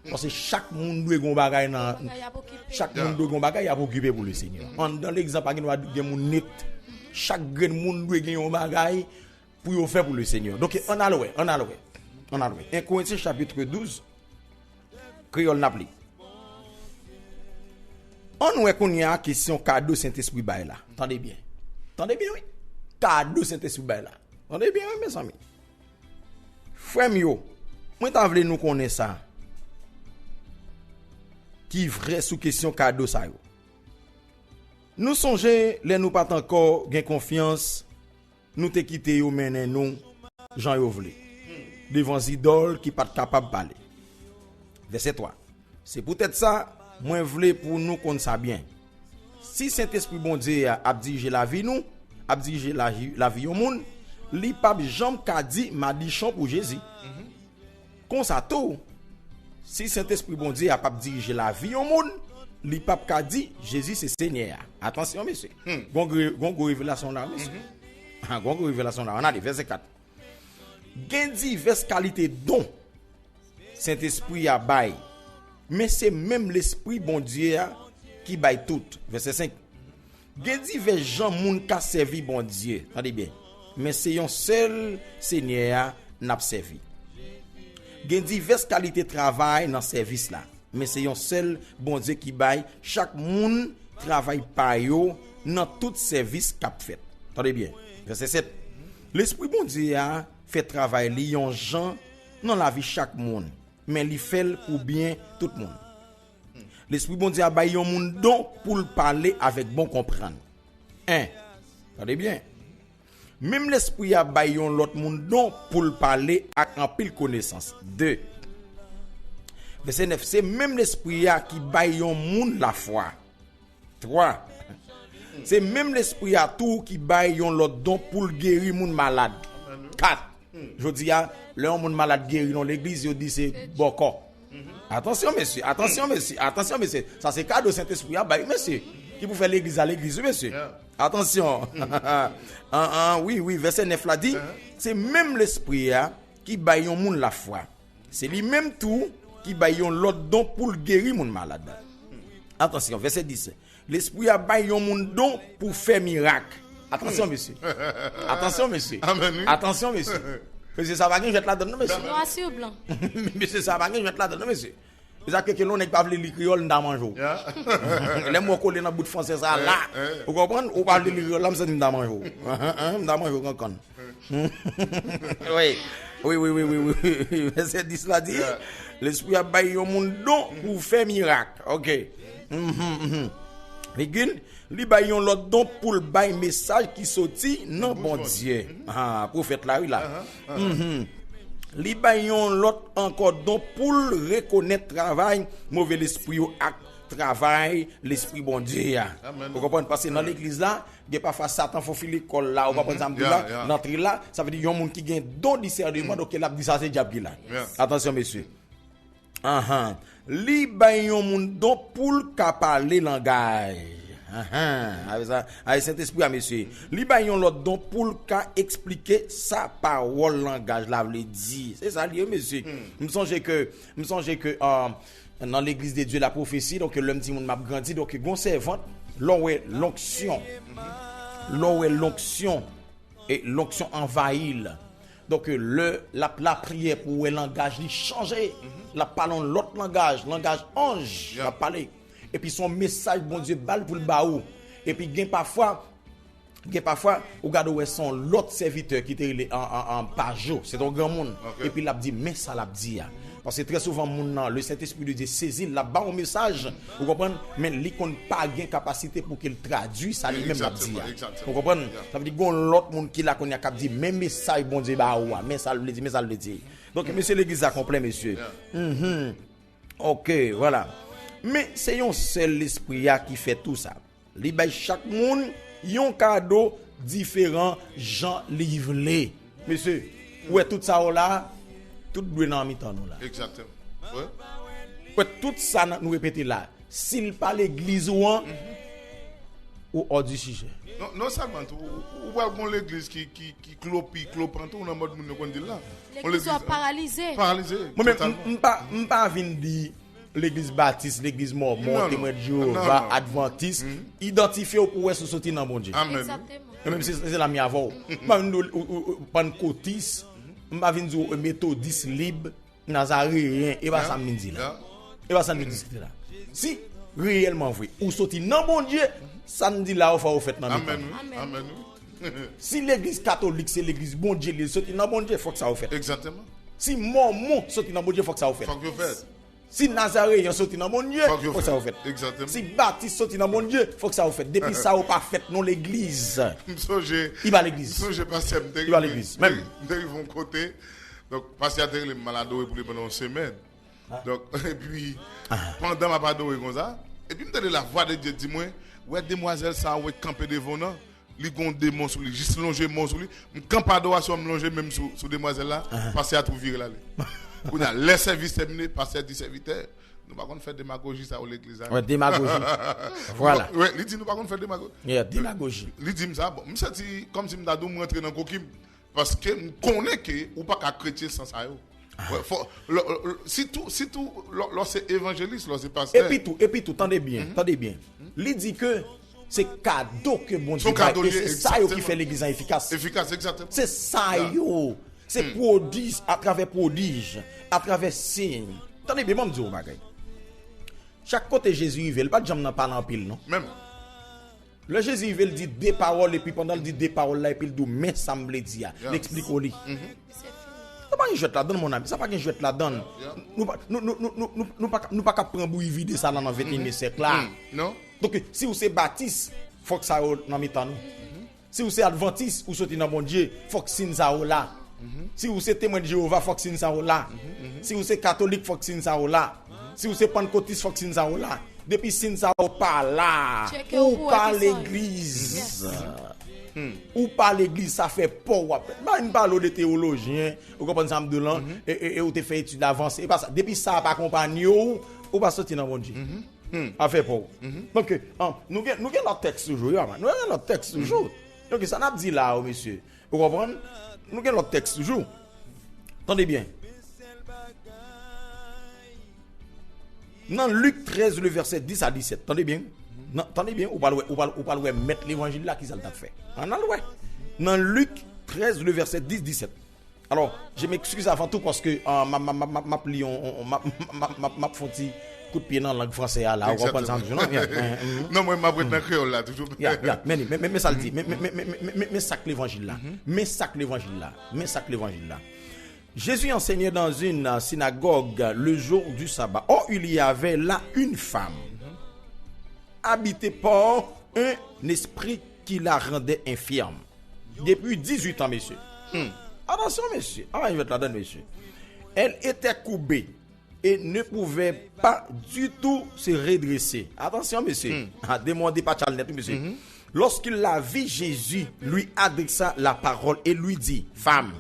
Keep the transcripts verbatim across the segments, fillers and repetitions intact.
Paske chak moun dwe gen yon bagay nan, chak moun dwe gen yon bagay y ap okipe pou Lesenyè. Anndan legliz la pa gen dwa gen moun net. Chak grenn moun dwe gen yon bagay pou yo fè pou Lesenyè. Donk, ann al wè, ann al wè, ann al wè. En Korentyen chapit douz, kreyòl n ap li. Ann wè kounye a kesyon kado Sentespri bay la. Tande byen. Tande byen, wi. Kado Sentespri bay la. Tande byen, wi, mezanmi. Frè m yo, mwen ta vle nou konnen sa ki vrè sou kesyon kado sa yo. Nou sonje lè nou pa t ankò gen konfyans, nou te kite yo mennen nou jan yo vle, devan zidòl ki pa t kapab pale. Vèsè twa. Se poutèt sa, mwen vle pou nou konn sa byen. Si Sentespri Bondye a ap dirije lavi nou, ap dirije lavi, lavi yon moun, li p ap janm ka di madichon pou Jezi. Konsa tou, si Sentespri Bondye a p ap dirije lavi yon moun, li p ap ka di Jezi se Senyè a. Atansyon, mesye. Gon gwo, gon gwo revelasyon la, mesye. Ha, gon gwo revelasyon la. Ann ale, vèsè kat. Gen divès kalite don Sentespri a bay, men se menm Lespri Bondye a ki bay tout. Vèsè senk. Gen divès jan moun ka sèvi Bondye, tande byen, men se yon sèl Senyè a n ap sèvi. Gen divès kalite travay nan sèvis la, men se yon sèl Bondye ki bay chak moun travay pa yo nan tout sèvis k ap fèt. Tande byen, vèsè sèt. Lespri Bondye a fè travay li yon jan nan lavi chak moun, men li fè l pou byen tout moun. Lespri Bondye a bay yon moun don pou l pale avèk bon konprann. En, tande byen. Menm Lespri a bay yon lòt moun don pou l pale ak anpil konesans. De. Vèsè nèf, se menm Lespri a ki bay yon moun lafwa. Twa. Se menm Lespri a tou ki bay yon lòt don pou l geri moun malad. Kat. Jodi a, lè yon moun malad geri nan legliz, yo di se bòkò. Atansyon, mesye, atansyon, mesye, atansyon, mesye. Sa se kado Sentespri a bay, mesye. Ki pou fè legliz la legliz, wi, mesye. Atansyon. An, an, wi, wi, vèsè nèf la di, se menm Lespri a ki bay yon moun lafwa. Se li menm tou ki bay yon lòt don pou l geri moun malad. Atansyon, vèsè dis. Lespri a bay yon moun don pou fè mirak. Atansyon, mesye. Atansyon, mesye. Amèn, wi. Atansyon, mesye. Mesye, sa pa gen jwèt ladan, non, mesye. Nwa sou blan. Mesye, sa pa gen jwèt ladan, non, mesye. Se sa ke, ke lè yon nèg pa vle li kreyòl, m ta manje w. Lè m wè w kole nan bout fransè sa la, ou konprann? Ou pa vle li kreyòl la, m santi m ta manje w. M ta manje w kankann. Wi. Wi, wi, wi, wi, wi. Vèsè dis la di, Lespri a bay yon moun don pou fè mirak. Ok. Mhm, mhm. Virgil, li bay yon lòt don pou l bay mesaj ki soti nan Bondye. Ah, pwofèt la, wi la. Mhm. Li bay yon lòt ankò don pou l rekonèt travay move lespri yo ak travay Lespri Bondye a. Amèn. Ou konprann? Paske nan legliz la, gen pafwa Satan fè w file kò l la, ou konprann sa m di la, nan antre la, sa vle di yon moun ki gen don disèneman, donk l ap di sa se dyab ki la. Atansyon, mesye. Anhan. Li bay yon moun don pou l ka pale langaj. Anhan. Avè sa, avè Sentespri a, mesye. Li bay yon lòt don pou l ka eksplike sa pawòl langaj la vle di. Se sa l ye, mesye. M sonje ke, m sonje ke, euh, nan legliz de Dye la pwofesi, donk lè m timoun m ap grandi, donk gon sèvant, lè w wè lonksyon, lè w wè lonksyon, e lonksyon anvayi l. Donk, lè l ap lapriyè pou w wè langaj li chanje, l ap pale yon lòt langaj, langaj anj, l ap pale. Epi se yon mesaj Bondye ba l pou l ba ou. Epi gen pafwa, gen pafwa, ou gade w wè se yon lòt sèvitè ki te rele an, an, an Pajo, se te yon granmoun. Epi l ap di, men sa l ap di a. Paske trè souvan moun nan, le Saint-Esprit de Dieu sezi l, l ap ba w yon mesaj, ou konprann, men li konn pa gen kapasite pou ke l tradui sa li menm l ap di a. Ou konprann? Sa vle di gon lòt moun ki la kounye a k ap di, men mesaj Bondye ba ou a, men sa l vle di, men sa l vle di. Donk, mesye, legliz la konplè, mesye. Mhm. Ok, vwala. Men se yon sèl Lespri a ki fè tou sa. Li bay chak moun yon kado diferan jan li vle. Mesye, ou wè tout sa yo la, tout dwe nan mitan nou la. Egzakteman. Wi. Ou wè tout sa n ap, nou repete la. Si l pa legliz ou an, ou hors du sujet. Non, non sèlman tou, ou, ou pral gon legliz ki, ki, ki klopi, klopan tou, nan mòd moun yo konn di l la. On Legliz yo ap paralize. Paralize. Mwen menm, totalman. M pa, m pa vin di legliz batis, legliz mòmon, Non, non. temwen de Non, Jewova, non. Advantis, idantifye w pou wè si w soti nan Bondye. Amen. Egzakteman. Mwen menm se se la m ye avè w. M pa vin di w, ou- ou- ou- pankotis, m pa vin di w metodis lib, nazareyen, e pa sa m vin di la. Ya. E pa sa m vin diskite la. Si reyèlman vre, ou soti nan Bondye, sa n di la yo fò yo fèt nan mitan. Amen, wi. Amen, wi. Si legliz katolik se legliz Bondye li soti nan Bondye, fòk sa yo fèt. Egzakteman. Si mòmon soti nan Bondye, fòk sa yo fèt. Fòk yo fèt. Si nazareyen soti nan Bondye, Fòk yo fòk sa yo fèt. Egzakteman. Si batis soti nan Bondye, fòk sa yo fèt. Depi sa yo pa fèt non legliz. M sonje. I pa legliz. M sonje pastè m te I pa legliz, menm. M te rive yon kote. Donk, pastè a te rele m m al adore pou li pandan yon semèn. Donk, epi, pandan m ap adore konsa, epi m tande la vwa de Dye di mwen, wè demwazèl sa a, wè kanpe devan w nan, li gon demon sou li, jis lonje men w sou li. M kanpe adorasyon, m lonje men m sou, sou demwazèl la, pastè a tou vire l ale. Kounye a, lè sèvis tèmine, pastè a di sèvitè, nou pa konn fè demagoji sa yo legliz la. Wè, demagoji. Vwala. Wè, li di nou pa konn fè demagoji. Yeah, demagoji. Li di m sa, bon, m santi kòmsi m ta di w m rantre nan koki m. Paske m konnen ke ou pa ka kretyen san sa yo. Wè, fò, lò- lò- sitou, sitou lò lò se evanjelis, lò se pastè. Epi tou, epi tou, tande byen, tande byen. Li di ke se kado ke Bondye Son bay, kado e li ye, se sa yo ki egzakteman. Fè legliz lan efikas. Efikas, egzakteman. Se sa Ya. Yo, se pwodij, atravè pwodij, atravè siy. Tande byen, ban m di w yon bagay. Chak kote Jezi rive, li pa t janm nan pale anpil, non. Menm. Lè Jezi rive, li di de pawòl, epi pandan li di de pawòl la, epi li di w, men sa m vle di a. Ya. Li eksplike w li. Sa pa gen jwèt ladann, mon ami. Sa pa gen jwèt ladann. Ya. Nou pa, nou, nou, nou, nou, nou, nou pa, nou pa ka pran bouyi vide sa la nan venteyen sèk la. Non? Donk, si w se batis, fòk sa yo nan mitan nou. Si w se advantis, ou soti nan Bondye, fòk siy sa yo la. Si w se temwen de Jewova, fòk siy sa yo la. Si w se katolik, fòk siy sa yo la. Si w se pannkotis, fòk siy sa yo la. Depi siy sa yo pa la, Tcheke w ou pou pa wè ki sa. Legliz. Ou pa legliz, sa fè pa w ap. M pa vin pale w de teyolojyen, ou konprann sa m di w lan, e, e, e ou te fè etid avanse. E pa sa. Depi sa ap akonpanye w, ou pa soti nan Bondye. Afè pa w. Donk, an, nou gen, nou gen lòt tèks toujou, wi, papa. Nou gen lòt tèks toujou. Donk, sa n ap di la, o, mesye. Ou konprann? Nou gen lòt tèks toujou. Tande byen. Nan Lik trèz, le vèsè dis a disèt. Tande byen. Nan, tande byen, ou pral wè, ou pral, ou pral wè mèt levanjil la, ki sa l t ap fè. Ann al wè. Nan Lik trèz, le vèsè dis, disèt. Alò, je m'excuse avant tout paske ah, m ap li yon, m ap fè yon ti kout pye nan lang fransè a la. Ou konprann sa m di w, non? Yeah, mhm. Non, mwen, m ap ret nan kreyòl la toujou. Ya, ya, men, men, men, men sa l di. Men, men, men, men, men, men, men sa k levanjil la. Men sa k levanjil la. Men sa k levanjil la. Jésus enseignait dans une synagogue le jour du sabbat. Or, il y avait là une femme habitée par un esprit qui la rendait infirme. Depuis dix-huit ans, mesye. Atansyon, mesye. An jwèt ladann, mesye. Elle était courbée et ne pouvait pas du tout se redresser. Atansyon, mesye. Ah, demon an depatcha l nèt, wi, mesye. Lorsqu'il la vit, Jésus lui adressa la parole et lui dit, femme,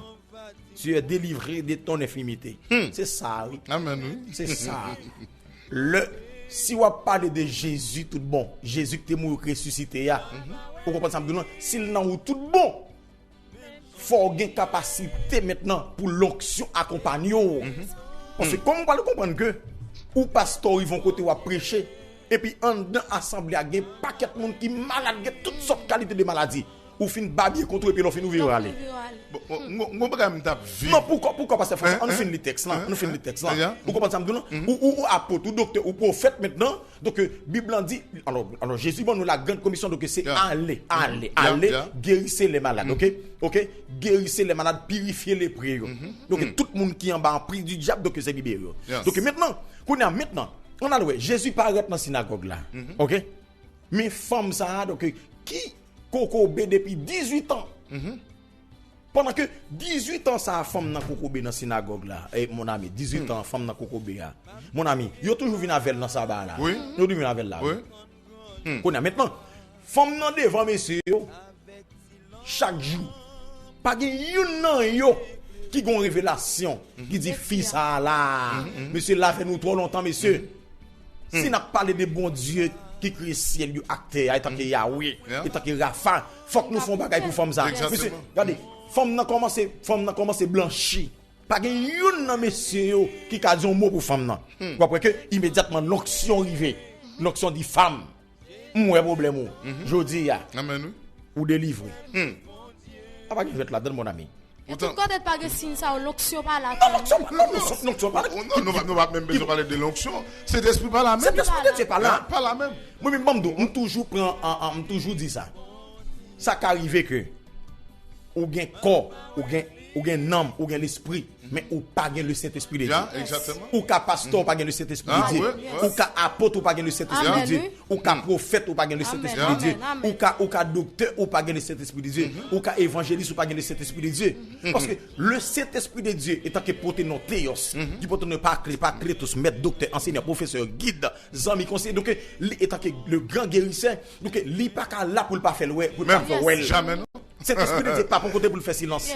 tu es délivrée de ton infirmité. Se sa, wi. Amen, wi. Se sa. Lè, si w ap pale de Jezi tout bon, Jezi ki te mouri, ki resisite a, ou konprann sa m di w lan? Si l nan ou tout bon, fò w gen kapasite mentnan pou lonksyon akonpanye w. Paske kòm w pral konprann ke ou pastè, w rive yon kote w ap preche, epi anndan asanble a gen pakèt moun ki malad, gen tout sòt kalite de maladi. Ou fin babye kont ou epi lè w fin ou vire w ale. Bon, bon, m gon- m gon bagay m t ap viv. Non, poukò, poukò, pastè Francis? Ann fin li tèks lan, ann fin li tèks lan. Ou konprann sa m di w lan? Ou, ou, ou apot, ou doktè, ou pwofèt mentnan. Donk, Bib lan di, alò, alò, Jezi ban nou la grande commission, donk se ale, ale, ale, guérissez les malades, ok? Ok? Guérissez les malades, purifiez les lépreux yo. Donk, tout moun ki anba anpriz di dyab, donk se libere yo. Donk, mentnan, kounye a, mentnan, ann al wè, Jezi parèt nan sinagòg la, ok? Men fanm sa a, donk, ki kokobe depi dizuit an. Pandan ke dizuit an sa a, fanm nan kokobe nan sinagòg la, e, mon ami, dizuit an, fanm nan kokobe a. Mon ami, yo toujou vin avè l nan saba la. Yo toujou vin avè l la. Kounye a, mentnan, fanm nan devan mesye yo, chak jou. Pa gen youn nan yo ki gon revelasyon, ki di fi sa a la. Mesye, l avè nou twò lontan, mesye. Si n ap pale de Bondye, ki kreye syèl yo ak tè a, etanke Yawe, etanke Rafa. Fòk nou fè yon bagay pou fanm sa. Egzakteman. Mesye, gade, fanm nan kòmanse, fanm nan kòmanse blanchi. Pa gen youn nan mesye yo ki ka di yon mo pou fanm nan. W ap wè ke imedyatman lonksyon rive. Lonksyon di, fanm, m wè pwoblèm ou. Jodi a, ou delivre. A pa gen jwèt ladan, mon ami. E tout kote t pa gen siy sa yo, lonksyon pa la tou. Non, lonksyon pa la. Non, non, non, nou pa, nou pa menm bezwen pale de lonksyon. Sentespri pa la menm. Sentespri de Dye pa la. Pa la menm. Mwen menm, ban m di w, m toujou pran, an, an, m toujou di sa. Sa ka rive ke ou gen kò, ou gen, ou gen nanm, ou gen lespri, men ou pa gen le Sentespri de Dye. Ou ka pastè, ou pa gen le Sentespri de Dye. Ou ka apot, ou pa gen le Sentespri de Dye. Ou ka pwofèt, ou pa gen le Sentespri de Dye. Ou ka, ou ka doktè, ou pa gen le Sentespri de Dye. Ou ka evanjelis, ou pa gen le Sentespri de Dye. Paske le Sentespri de Dye, etanke pote non teyòs, ki pote non pa kle, pa kletos, mèt, doktè, ansenyan, pwofesè, gid, zanmi, konseye. Donk, li etanke le gran gerisè, donk, li pa ka la pou l pa fè l wè, pou l pa fè wè l. Sentespri de Dye pa pon kote pou l fè silans.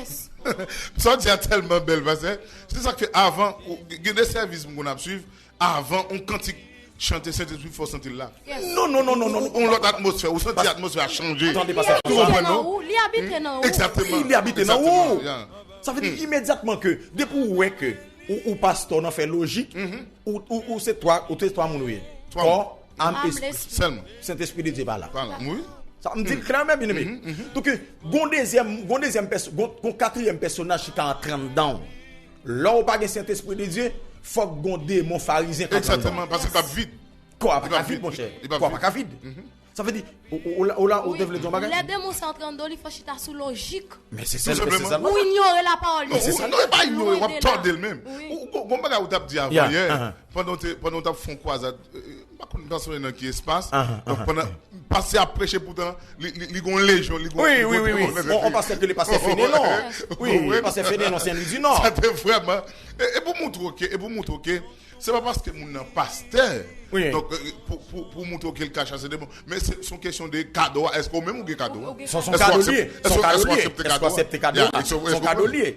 Sa w di a tèlman bèl, pastè. Se sa k fè avan, gen de sèvis m konn ap swiv, avan yon kantik chante, Sentespri fè w santi l la. Non, non, non, non, non. Yon lòt atmosfè, ou santi atmosfè a chanje. Tande, pastè François. Li abite nan ou, li abite nan ou. Egzakteman. Wi, li abite nan ou. Sa vle di imedyatman ke, depi w wè ke ou, ou pastè nan fè lojik, ou, ou, ou se twa, ou se twa moun ou ye. Kò, am, espri. Sèlman. Sentespri de Dye pa la. Pa la, wi. Sa, m di l klè, men, byeneme. Donk, gon dezyèm, gon dezyèm pèso-, gon, gon katriyèm pèsonaj ki ka antre anndan w. Lè w pa gen Sentespri de Dye, fòk gon demon farizyen k ap anndan w. Egzakteman, paske l p ap vid. Kò a pa ka vid, monchè. Kò a pa ka vid. Sa vle di, ou, ou, ou la, ou la, ou te vle di yon bagay? Lè demon sa antre anndan w, li fò chita sou lojik. Men se sèl, men se sèl. Ou inyore lapawòl de Dye. Non, non, e pa inyore, w ap tòde l menm. Ou, ou, gon bagay ou t ap di avan yè, pandan w te, pandan w t ap fè yon kwazad, eh, eh, m pa konn, m pa sonje nan ki espas. Donk, pandan pastè ap preche, poutan, li, li, li gon lejyon, li gon, wi, li gon wi, wi, wi. On, on pastè ke le pastè Fenelon. Wi, pastè Fenelon, Sen Lwi di Nò. Sa te vrèman. E, e pou montre w ke, e pou montre w ke, se pa paske moun nan pastè. Wi. Donk, eh, pou, pou, pou montre w ke l ka chase demon. Men se, se yon kesyon de kado a. Èske ou menm ou gen kado a? Se, se yon kado li ye. Se yon kado li ye. Èske w aksepte kado a? Se yon kado li ye.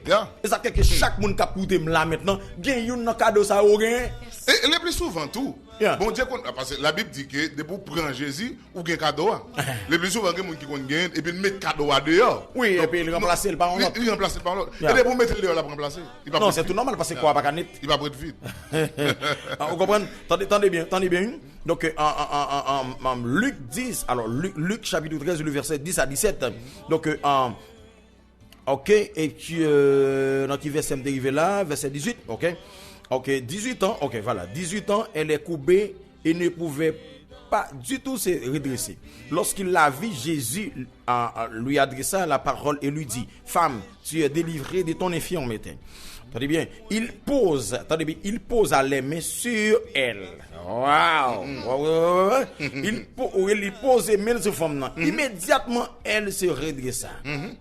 E sa fè ke chak moun k ap koute m la mentnan, gen youn nan kado sa yo genyen. E, e le pli souvan tou, Bondye konn, paske Labib di ke depi w pran Jezi, ou gen kado a. Le pli souvan, gen moun ki konn genyen, epi l met kado a deyò. Wi, epi l ranplase l pa yon lòt. Li ranplase l pa yon lòt. E depi w mete l deyò, l ap ranplase. Non, se tou nòmal, paske kò a pa ka net. Li p ap ret vid. Ah, ou konprann? Tande, tande byen, tande byen, wi. Donk, euh, an, an, an, an, an, an, Lik dis, alò, Lik, Lik chapit trèz, le vèsè dis a disèt. Donk, euh, an, ok, epi, euh, nan ki vèsè m te rive la? Vèsè dizuit, ok. Ok, dix-huit ans, ok, voilà. Dix-huit ans, elle est courbée et ne pouvait pas du tout se redresser. Lorsqu'il la vit, Jésus, euh, euh, lui adressa la parole et lui dit, femme, tu es délivrée de ton infirmité. Tande byen, il pose, tande byen, il posa les mains sur elle. Wow! Wi, wi, wi, wi. Il po-, wi, li poze men l sou fanm nan. Imedyatman, elle se redressa.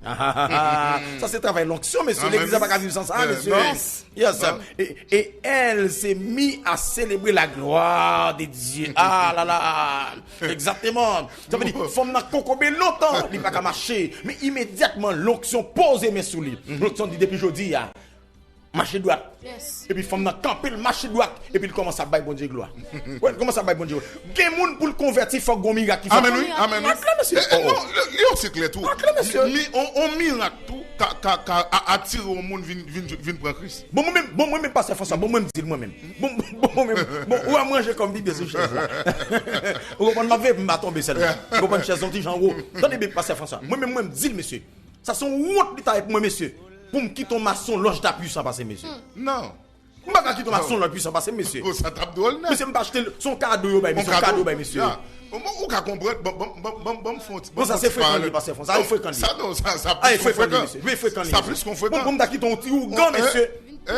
Ah, ah, ah, ah. Sa se travay lonksyon, mesye. Legliz la pa ka viv san sa, mesye. Yes. Yes. Et, et elle se mit à célébrer la gloire de Dieu. Ah là là. Egzakteman. Sa vle di, fanm nan kokobe lontan, li pa ka mache. Men imedyatman, lonksyon poze men sou li. Lonksyon di, depi jodi a, mache dwat. Epi fanm nan kanpe, l mache dwat. Epi l kòmanse ap bay Bondye glwa. Wi, l kòmanse ap bay Bondye glwa. Gen moun pou l konvèti, fòk gon mirak ki fèt. Amèn, wi, amèn, wi. Aklè, mesye. E, e, non, li, li osi klè tou. Aklè, mesye. Mi, on, on mirak tou ka, ka, ka a-, atire yon moun vin, vin, vin pran Kris. Bon, mwen menm, bon, mwen menm, pastè François, bon, mwen menm di l mwen menm. Bon, bon, bon, mwen menm, bon, ou a manje kòm bibye sou chèz la. Ou konprann, m ap veye pou m pa tonbe sèlman. Ou konprann, chèz yon ti jan wo. Tande byen, pastè François. Mwen menm, mwen m di l, mesye. Sa se yon wont li ta ye pou mwen, mesye. Pou m kite yon mason lòj ta pwisan pase, mesye. Non. M pa ka kite yon mason lòj pwisan pase, mesye. Bon, sa t ap dwòl nèt. Mesye, m pa achte l, se yon kado yo bay, mesye, yon kado yo bay, mesye. Ya. Bon, bon, ou ka konprann, bon, bon, bon, bon, bon, m fè yon ti, bon, sa se frekan li ye, pastè François. Sa se frekan li ye. Sa non, sa, sa plis kon frekan. Li frekan, mesye. Li frekan, li, mesye. Sa plis kon frekan. Bon, bon, m ta kite yon ti ougan, mesye.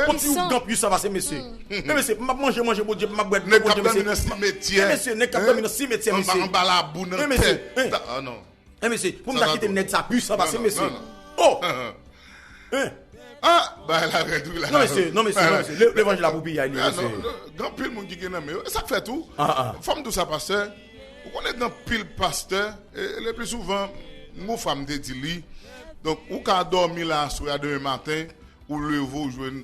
Yon ti ougan pwisan pase, mesye. Men, mesye, m ap manje, manje Bondye, m ap bwè dlo Bondye, mesye. Nèg k ap dòmi nan simetyè. Men, mesye, nèg k ap dòmi nan simetyè, mesye. Anba labou, nan tè. Men, mesye. Ah, non. E mesye, pou m ta kite nèg sa pwisan pase, mesye. Oh! Hein? Ah, bagay la rèd wi la. Non, mesye, non, mesye, non, mesye. Le, levanjil la pou piyay li, mesye. Non, non, gen anpil moun ki gen nan men yo. E sa k fè tou, fò m di w sa, pastè, ou konnen gen anpil pastè, e le pli souvan, m gon fwa m te di li, donk, ou ka dòmi la aswè a, demen maten, ou leve, ou jwenn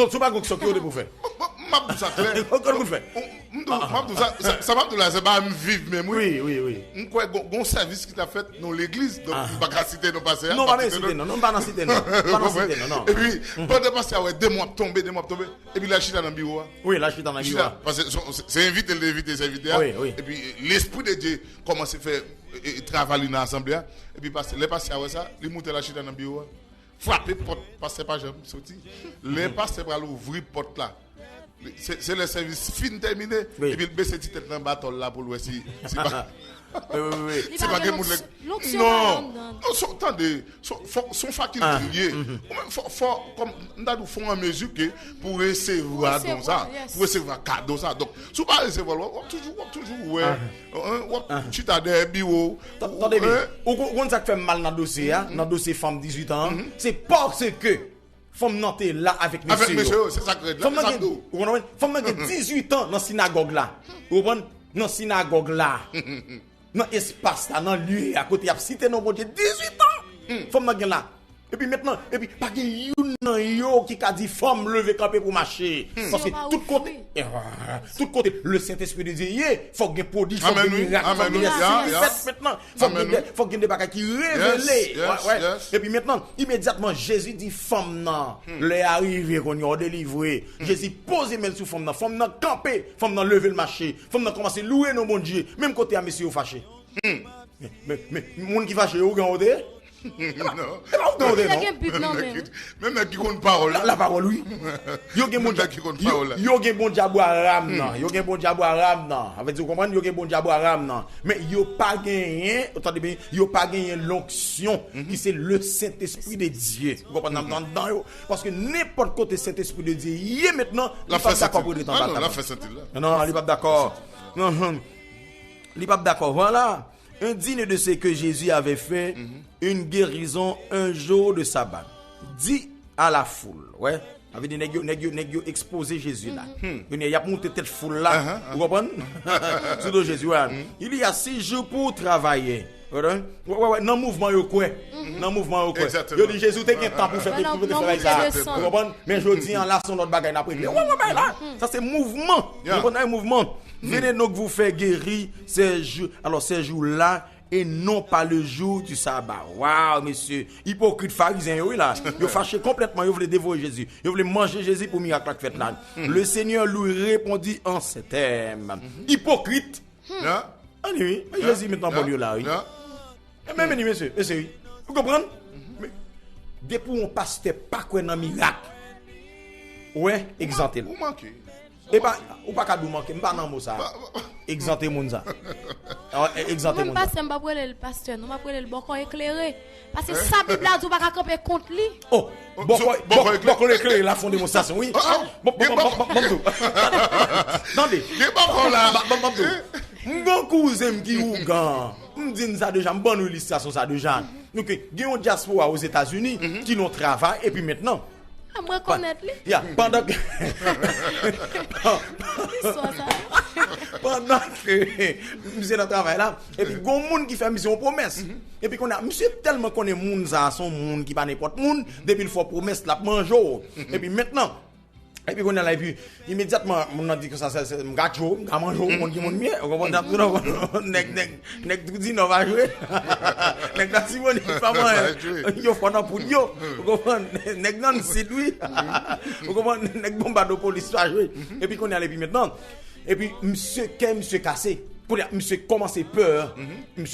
Non, si w pa gen onksyon, ki w te pou fè? M ap di w sa klè. Kòman pou fè? M ap di w sa, sa m ap di w la, se pa m viv menm, wi. Wi, wi, wi. M kwè gon sèvis ki t ap fèt nan legliz, donk m pa ka site non pastè a. Non, pa nan site non, non, pa nan site non. Pa nan site non, non. Epi, pandan pastè a wè de mwa ap tonbe, de mwa ap tonbe, epi l al chita nan biwo a. Wi, l al chita nan biwo a. Paske se envite l te envite sèvitè a. Wi, wi. Epi, Lespri de Dye kòmanse fè travay li nan asanble a. Epi, lè pastè a wè sa, li moute l al chita nan biwo a. Frape pòt, pastè pa janm soti. Lè pastè pral ouvri pòt la, se lè sèvis fin tèmine, epi l bese ti tèt nan batòl la pou l wè si se pa gen moun. Non, tande, se yon fakilte l ye. Ou menm fò, fò, kòm m ta di w, fò an mezi ke pou resevwa don sa, pou resevwa kado sa. Donk, si w pa resevwa l, w ap toujou, w ap toujou wè. W ap chita dèyè biwo. Tande byen, ou konn sa k fè m mal nan dosye a, nan dosye fanm dizuit an an? Se paske fanm nan te la avèk mesye yo. Avèk mesye yo, se sa k rèd la, se sa m di w. Ou konprann? Fanm nan gen dizuit an nan sinagòg la. Ou konprann? Nan sinagòg la. Nan espas la, nan lye a, kote y ap site non Bondye dizuit an. Fanm nan gen la. Epi mentnan, epi pa gen youn nan yo ki ka di fanm leve kanpe pou mache. Paske tout kote, tout kote le Sentespri de Dye ye, fòk gen pwodij, fòk gen mirak, fòk gen de siy ki fèt mentnan. Fòk gen de, fòk gen de bagay ki revele. Epi mentnan, imedyatman, Jezi di fanm nan, lè a rive kounye a, w delivre. Jezi poze men l sou fanm nan, fanm nan kanpe, fanm nan leve l mache, fanm nan kòmanse louwe non Bondye. Menm kote a, mesye yo fache. Men, men, men, moun ki fache yo, ou gen wote? Non. E pa ou gen wote, non. Gen bit nan men. Menm nèg ki konn pawòl la. La pawòl, wi. Yo gen Bondye, yo gen Bondye Abraram nan. Yo gen Bondye Abraram nan. Sa vle di, ou konprann? Yo gen Bondye Abraram nan. Men yo pa genyen, tande byen, yo pa genyen lonksyon ki se le Sentespri de Dye. Ou konprann nan, nan, nan yo? Paske nenpòt kote Sentespri de Dye ye mentnan, li p ap dakò pou l ret anba tab. Non, non, li p ap dakò. Li p ap dakò. Vwala. Un digne de ce que Jésus avait fait une guérison un jour de sabbat. Dit à la foule. Wè. Sa vle di nèg yo, nèg yo, nèg yo ekspoze Jezi la. Kounye a, y ap moute tèt foul la. Ou konprann? Sou do Jezi, wè. Il y a six jours pour travailler. Wè, wè, wè, nan mouvman yo kwè. Nan mouvman yo kwè. Yo di Jezi, ou te gen tan pou fè, pou te fè bagay sa. Ou konprann? Men jodi an la, se yon lòt bagay n ap regle. Wè, wè, bagay la. Sa se mouvman. Ou konprann? Nan mouvman. Venez donc vous faire guérir ces jours, alors ces jours-là, et non pas le jour du sabbat. Waw, mesye. Ipokrit farizyen yo, wi la. Yo fache konplètman, yo vle devore Jezi. Yo vle manje Jezi pou mirak la k fèt la. Le Seigneur lui répondit en ces termes. Ipokrit. Anni, wi. Men Jezi met nan bòl yo la, wi. E men, men, mesye, mesye, wi. Ou konprann? Men, depi yon pastè pa kwè nan mirak, ou wè, egzante l. Ou manke. E pa, ou pa ka di w manke, m pa nan mo sa. Egzante moun sa. Egzante moun sa. Mwen, pastè, m p ap rele l pastè, non, m ap rele l bòkò eklere. Paske sa Bib la di, ou pa ka kanpe kont li. Oh, bòkò, bòkò eklere, la fè yon demonstrasyon, wi. Bon, bon, bon, bon, bon, bon. Tande. Gen bòkò la. Bon, bon, bon. M gon kouzen m ki ougan. M di n sa deja, m ban nou ilistrasyon sa deja. Nou ke gen yon dyaspora Ozetazini ki nan travay, epi mentnan. Ah, m rekonèt li. Ya, pandan ke, istwa sa. Pandan ke misye nan travay la, epi gon moun ki fè misye yon pwomès. Epi kounye a, misye tèlman konnen moun sa a se yon moun ki pa nenpòt moun, depi l fè w pwomès, l ap manje w. Epi mentnan, epi kounye a la, epi imedyatman, moun nan di konsa, se, se, m ka tchwe w, m ka manje w, m konn ki moun m ye, ou konprann, n ap tou nan nèg, nèg, nèg tou di non, pa jwe. Nèg Latibonit, pa manyen. Yo fò nan poud yo, ou konprann, nèg nan sid, wi. Ou konprann, nèg Bonbadopolis, pa jwe. Epi kounye a, epi mentnan, epi misye, kè misye kase. Kounye a, misye kòmanse pè. Misye